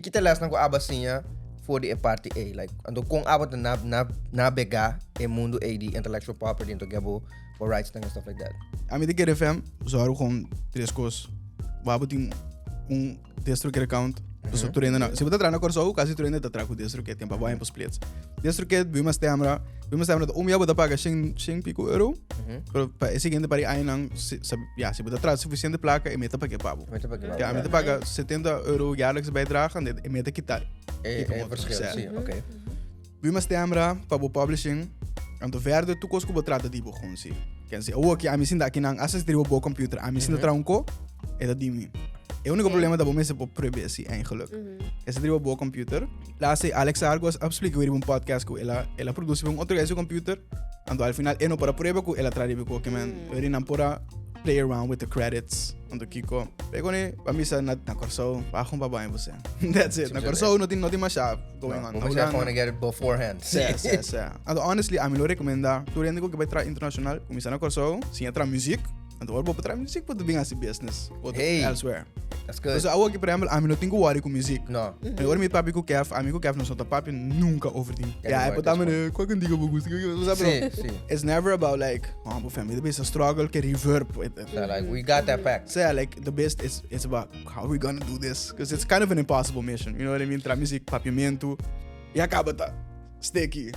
Ki ta lesnan ku abo a siña for di e parti ei? Like, anto kon abo ta na, na, nabegá e mundu ei di intellectual property anto get bo, bo rights nan and stuff like that? Ami ta kere fam, zorg gewoon tres kos. Bo tin un DistroKid account. Pasobra tur hende na, si bo ta traha na Kòrsou, kasi tur hende ta traha ku DistroKid, tin pa bo hempo splits. DistroKid, Buma Stemra, Buma Stemra ta un bia bo ta paga shen, shen pico euro, pero pa e siguiente par di añanan, si, sa, ya, si bo ta traha sufisiente plaka, e meta pa ke pa bo. E meta pa ke pa bo. Ya, a mi ta paga €70 jaarlijks bijdrage, en e meta kita. E, e verschil, si, oké. Buma Stemra pa bo publishing, anto verder tur kos ku bo trata di bo gewoon si. Ken si awo aki ami sinta aki nan hasta si ta riba bo computer ami sinta traha un ko, e ta di mi. E uniko problema ta bo mester por pruebe si eigenlijk. E si ta riba bo computer. Laatst Alex Argos a splika riba un podcast ku el a el a produsi pa un otro guy su computer, anto al final e no por a prueba ku el a traha riba e ko ke men nan por a play around with the credits. Anto kiko? Pe kone pa misa na na Kòrsou, pa gewoon pa baña bo sè. That's it. Na Kòrsou no tin no tin masha going on. No, bo mester gewoon get it beforehand. Sè, sè, sè. Anto honestly ami lo rekomendá tur hende ku ke bai traha internashonal, kuminsá na Kòrsou, siña traha muzik. Anto ora bo por traha muzik bo ta bin hasi business otro Hey. elsewhere. That's good. Pasobra awor aki por ehèmpel ami no tin ku wòri ku muzik. No. Mi ora mi papia ku Kef, ami ku Kef nos no ta papia nunka over di. Ja, Ya, e por ta mene, kua kantika bo gusta? Bo sa, pero Si, si. it's never about like, oh, bo family ta bisa struggle ke reverb. So like we got that pack. So yeah, like the best is it's about how we gonna do this because it's kind of an impossible mission. You know what I mean? Tra music, papiamento, e acaba ta sticky.